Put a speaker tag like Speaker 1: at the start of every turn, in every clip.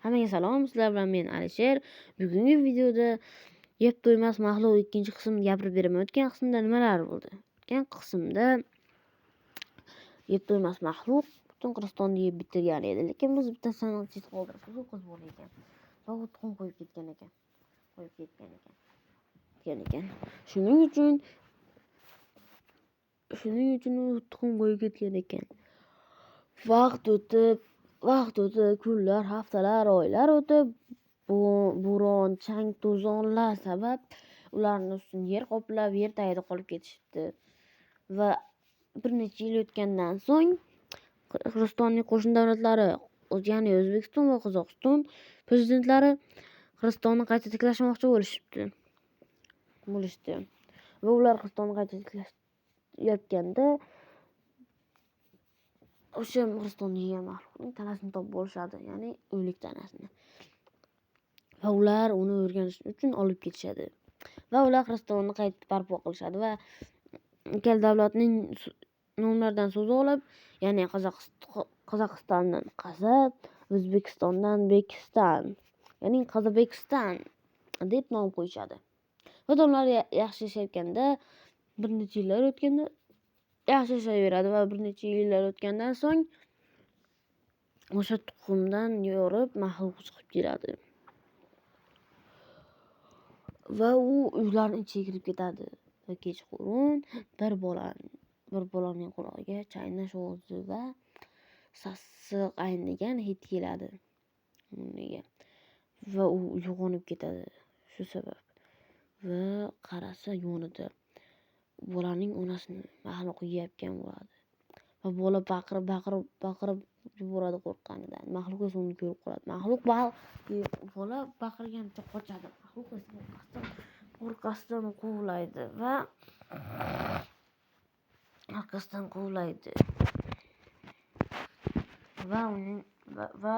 Speaker 1: Hammaga salom, sizlar bilan men Alisher. Bugungi videoda yeb to'ymas maxluq ikkinchi qismini gapirib beraman. O'tgan qismda nimalar bo'ldi? O'tgan qismda yeb to'ymas maxluq butun Qirg'izistonni yeb bitirgan edi. Lekin biz bittasini chet qoldirib, u qiz bola ekan. Va u tuxum qo'yib ketgan ekan. Qo'yib ketgan ekan. Ketgan ekan. Shuning uchun u tuxum qo'yib ketgan ekan. Vaqt o'tib, kunlar, haftalar, oylar o'tib, bo'ron, chang, to'zonlar sabab ularni ustini yer qoplab, yer tagida qolib ketishibdi. Va bir necha yil o'tgandan so'ng Qirg'izistonning qo'shni davlatlari, ya'ni O'zbekiston va Qozog'iston prezidentlari Qirg'izistonni qayta tiklashmoqchi bo'lishibdi. Bo'lishdi. Va ular Qirg'izistonni qayta tiklashayotganda o'sha Qirg'izistonni yegan maxluqning tanasini topib olishadi, ya'ni o'lik tanasini. Va ular uni o'rganish uchun olib ketishadi. Va ular Qirg'izistonni qayta barpo qilishadi va ikkala davlatning nomlaridan so'z olib, ya'ni Qozog'istondan Qaza, O'zbekistondan Bekiston, ya'ni Qozobekiston deb nom qo'yishadi. Odamlar yaxshi yashayotganda, bir necha yillar o'tganda yaxshi yashayveradi va bir necha yillar o'tgandan so'ng o'sha tuxumdan yorib maxluq chiqib keladi. Va u uylarning ichiga kirib ketadi. Va kechqurun bir bolaning qulog'iga chaynash ovozi va sassiq aynigan hid keladi. Unga va u uyg'onib ketadi shu sabab. Va qarasa, yonida bolaning onasini maxluq yeyotgan bo'ladi. Va bola baqirib, baqirib, baqirib yuboradi qo'rqqanidan. Maxluq esa uni ko'rib qoladi. Maxluq bola baqirgancha qochadi. Maxluq esa orqasidan quvlaydi va orqasidan quvlaydi. Va uning va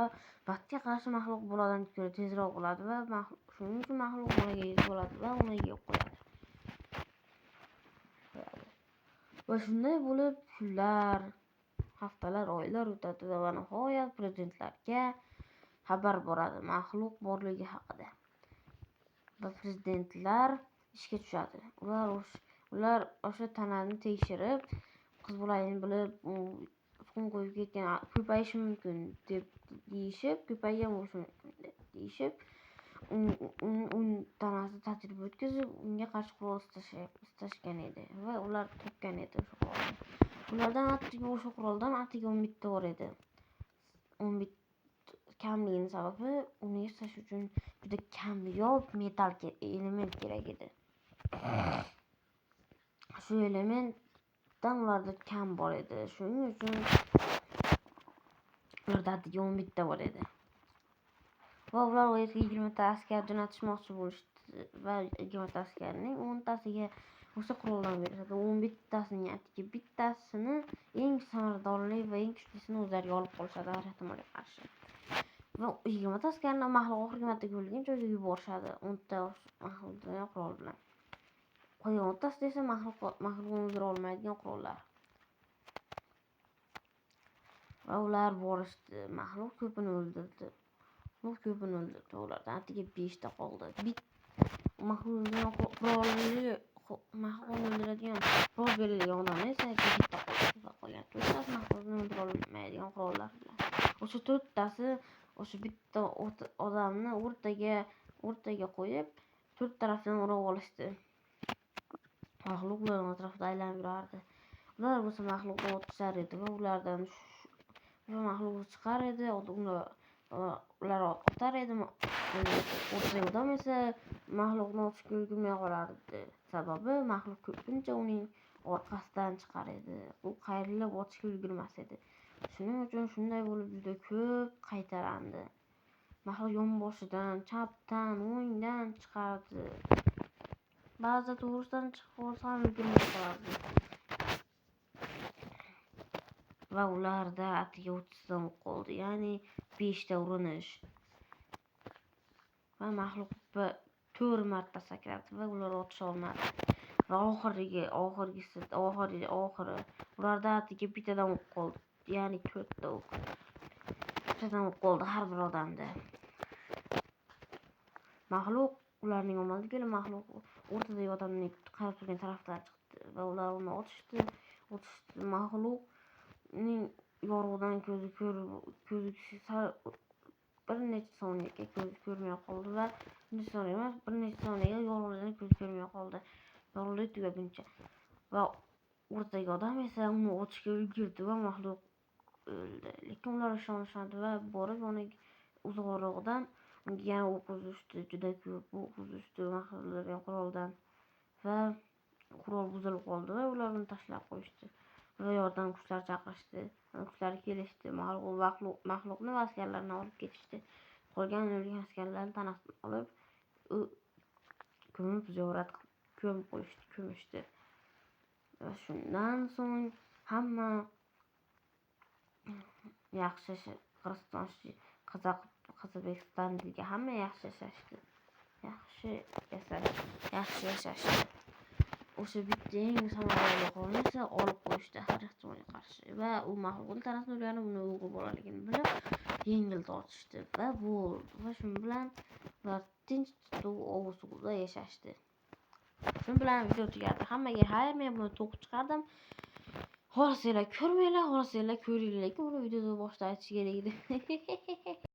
Speaker 1: baxtga qarshi maxluq boladan ko'ra tezroq bo'ladi va shuning uchun maxluq bolaga yetib oladi va uni yeb qo'yadi. Va shunday bo'lib kunlar, haftalar, oylar o'tadi va nihoyat prezidentlarga xabar boradi maxluq borligi haqida. Va prezidentlar ishga tushadi. Ular o'sha tanani tekshirib, qiz bolaligini bilib, u tuxum qo'yib ketgan, ko'payishi mumkin deb deyishib, ko'paygan bo'lishi mumkin deb deyishib, uni tanasini tajriba o'tkazib, unga qarshi qurol istashgan edi va ular topgan edi o'sha qurolni. Ulardan atigi o'sha quroldan atigi 11 ta bor edi. 11 kamligini sababi uni yasash uchun juda kamyob metall element kerak edi. Shu elementdan ularda kam bor edi. Shuning uchun ularda atigi 11 ta bor edi. Va ular u yerga 20 ta askar jo'natishmoqchi bo'lishdi va 20 ta askarning 10 tasiga o'sha quroldan berishadi. 11 tasining atigi bittasini eng samaradorli va eng kuchlisini o'zlariga olib qolishadi har ehtimolga qarshi. Va 20 ta askarni maxluq oxirgi marta ko'rilgan joyga yuborishadi 10 ta maxluqdan qurol bilan. Qolgan 10 tasida esa maxluqni o'ldira olmaydigan qurollar. Va ular borishdi. Maxluq ko'pini o'ldirdi. Maxluq ko'pini o'ldirdi. Ulardan atigi 5 ta qoldi. Maxluqni qurolli maxluqni o'ldiradigan qurol berilgan odamni esa bitta qoldi va qolgan to'rttasi maxluqni o'ldira olmaydigan qurollar bilan. O'sha to'rttasi o'sha bitta odamni o'rtaga qo'yib, to'rt tarafdan o'rab olishdi. Maxluq ularning atrofida aylanib yurardi. Ular bo'lsa maxluqni otishar edi va ulardan va maxluq chiqar edi, ular otar edi. O'rtadagi odam esa maxluqni otishga ulgurmay qolardi. Sababi maxluq ko'pincha uning orqasidan chiqar edi. U qayrilib otishga ulgurmas edi. Shuning uchun shunday bo'lib juda ko'p qaytarandi. Maxluq yonboshidan, chapdan, o'ngdan chiqardi. Ba'zida to'g'risidan chiqib qolsa ham ulgurmay qolardi. Va ularda atiga 30 ta o'q qoldi, ya'ni 5 ta urinish. Va maxluq 4 marta sakradi va ular otisha olmadi. Va oxiri ularda atiga bittadan o'q qoldi, ya'ni 4 ta o'q. Bittadan o'q qoldi har bir odamda. Maxluq ularning omadi kelib, maxluq o'rtadagi odamning qarab turgan tarafdan chiqdi va ular uni otishdi. Otishdi. Maxluqning yorug'dan ko'zi ko'rib, ko'zi sal bir necha soniyaga ko'zi ko'rmay qoldi va bir necha soniya emas, bir necha soniyaga yorug'likdan ko'zi ko'rmay qoldi. Yorug'lik tugaguncha. Va o'rtadagi odam esa uni otishga ulgurdi va maxluq o'ldi. Lekin ular ishonishmadi va borib uni uzoqroqdan unga yana o'q uzishdi, juda ko'p o'q uzishdi maxluqlarga quroldan va qurol buzilib qoldi va ular uni tashlab qo'yishdi. Va yordam kuchlar chaqirishdi. Kuchlar kelishdi. Maxluqni va askarlarni olib ketishdi. Qolgan o'lgan askarlarni tanasini olib, ko'mib ziyorat qilib ko'mib qo'yishdi, ko'mishdi. Va shundan so'ng hamma yaxshi Qirg'iziston, Qozog'istondagi hamma yaxshi yashashdi. Yaxshi yashashdi. O'sha bitta eng samarali qurolni esa olib qo'yishdi har ehtimolga qarshi va u maxluqning tanasini o'rganib, uni o'g'ri bolaligini bilib, yengil tortishdi va bo'ldi. Va shu bilan ular tinch tituv osuda yashashdi. Shu bilan video tugadi. Hammaga xayr, men buni to'qib chiqardim. Xohlasanglar ko'rmanglar, xohlasanglar ko'ringlar, lekin buni videoda boshida aytish kerak edi.